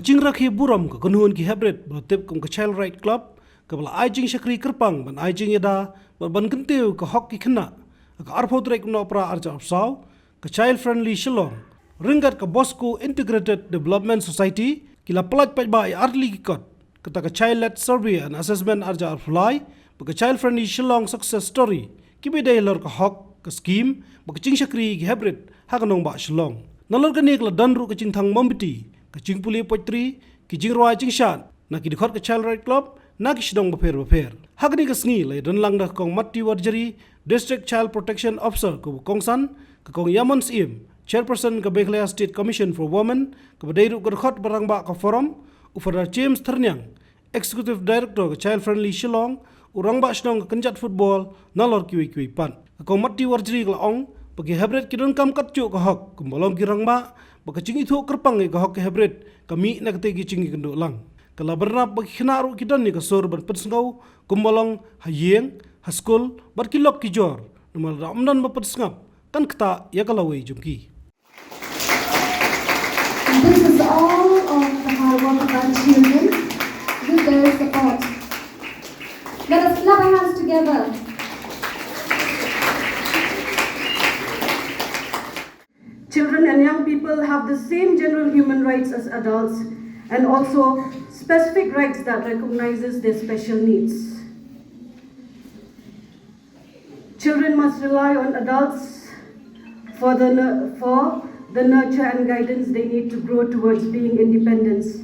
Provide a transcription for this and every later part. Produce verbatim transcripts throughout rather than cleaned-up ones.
Jingrakhe burom ka kynhun ki heprit ba la tip kum ka Child Right Club, kaba la ai jingshakri kyrpang ban ai jingïada bad ban kyntiew ka hok ki khynnah, ha ka arphew tarik u Nohprah arhajar arphew saw, ka Child Friendly Shillong ryngkat ka Bosco Integrated Development Society ki la pyllait paidbah ïa artylli ki kot. Kata ka Child Led Survey and Assessment arhajar arphew lai bad ka Child Friendly Shillong Success Story kiba dei halor ka hok, ka skim bad ka jingshakri ïa ki heprit ha ka nongbah Shillong. Nalor kane ka la don ruh ka jingthang mombati, ka jingpule poetry, ki jingrwai jingshad na ki dkhot ka Child Right Club na ki shnong bapher bapher. Ha kane ka sngi la ïadon lang da ka Kong Matti Warjri, District Child Protection Officer kaba kongsan, ka Kong Yamon Syiem, Chairperson ka Meghalaya State Commission for Women, kaba dei ruh ka dkhot ba rangbah ka forum, u Father James Thyrniang, Executive Director ka Child Friendly Shillong, u rangbah shnong ka kynjat football, nalor kiwei kiwei pat. Ka Kong Matti Warjri ka la ong ba ki heprit ki donkam katjuh ka hok kumba long ki rangbah, bad ka jingithuh kyrpang ïa ka hok ki heprit ka mih na katei ka jingïakynduh lang. Ka la bynrap ba ki khynnah ruh ki don ïa ka sur ban pynsngew kumba long ha ïing, ha skul bad ki lok ki jor, namar lada ym don ba pynsngap kan ktah ïa ka lawei jong ki. This is all of the hard work of our children with their support. Let us clap our hands together. Children and young people have the same general human rights as adults and also specific rights that recognizes their special needs. Children must rely on adults for the, for the nurture and guidance they need to grow towards being independence.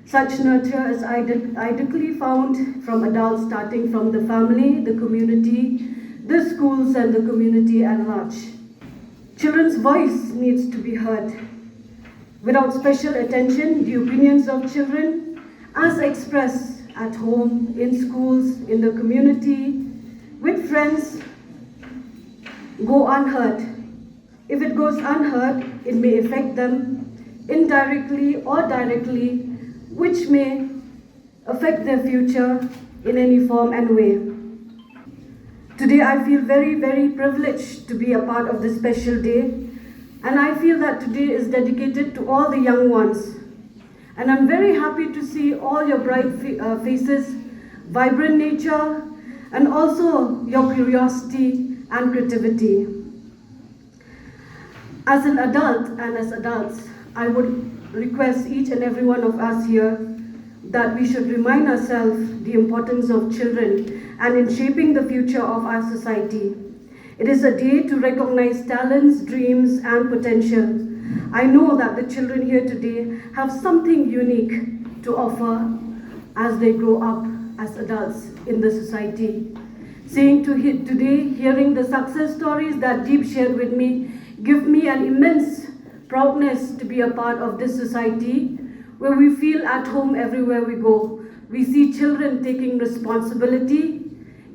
Such nurture is ideally found from adults, starting from the family, the community, the schools, and the community at large. Children's voice needs to be heard. Without special attention, the opinions of children, as expressed at home, in schools, in the community, with friends, go unheard. If it goes unheard, it may affect them indirectly or directly, which may affect their future in any form and way. Today, I feel very, very privileged to be a part of this special day, and I feel that today is dedicated to all the young ones. And I'm very happy to see all your bright fa- uh, faces, vibrant nature, and also your curiosity and creativity. As an adult and as adults, I would request each and every one of us here that we should remind ourselves the importance of children and in shaping the future of our society. It is a day to recognize talents, dreams, and potential. I know that the children here today have something unique to offer as they grow up as adults in the society. Seeing to he- today, hearing the success stories that Deep shared with me, give me an immense proudness to be a part of this society where we feel at home everywhere we go. We see children taking responsibility,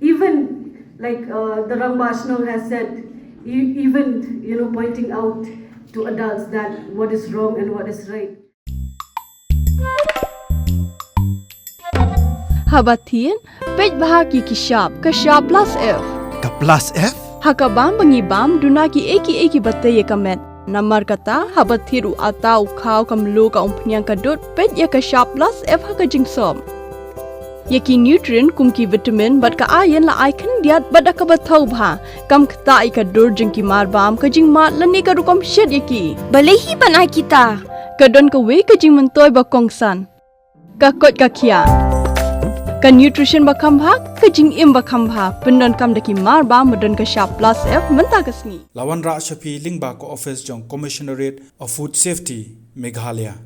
even like uh, the Rangbah Shnong has said, e- even you know pointing out to adults that what is wrong and what is right. Haba thied, peit bha ki ki shap, ka shap plus F. Ka plus F? Ha ka bam ba ngi bam, duna ki ei ki ei ki ba tei ïa ka met. Namar kata, haba thied u ata, u khaw, ka mluh, ka umphniang, ka dud, peit ïa ka shap plus F ha ka jingsop. Ïa ki nutrient kum ki vitamin bad ka iron la ai khyndiat bad da kaba thaw bha. Kam ktah ïa ka dur jong ki mar bam, ka jingmad lane ka rukom shet ïa ki. Balei hi ban ai kita? Ka don kawei ka jingmyntoi ba kongsan. Ka koit ka khiah. Ka nutrition ba kham bha, ka jingim ba kham bha. Pyndonkam da ki mar bam ba don ka shap plus F mynta ka sngi. La wanrah sha phi lyngba ka office jong Commissionerate of Food Safety, Meghalaya.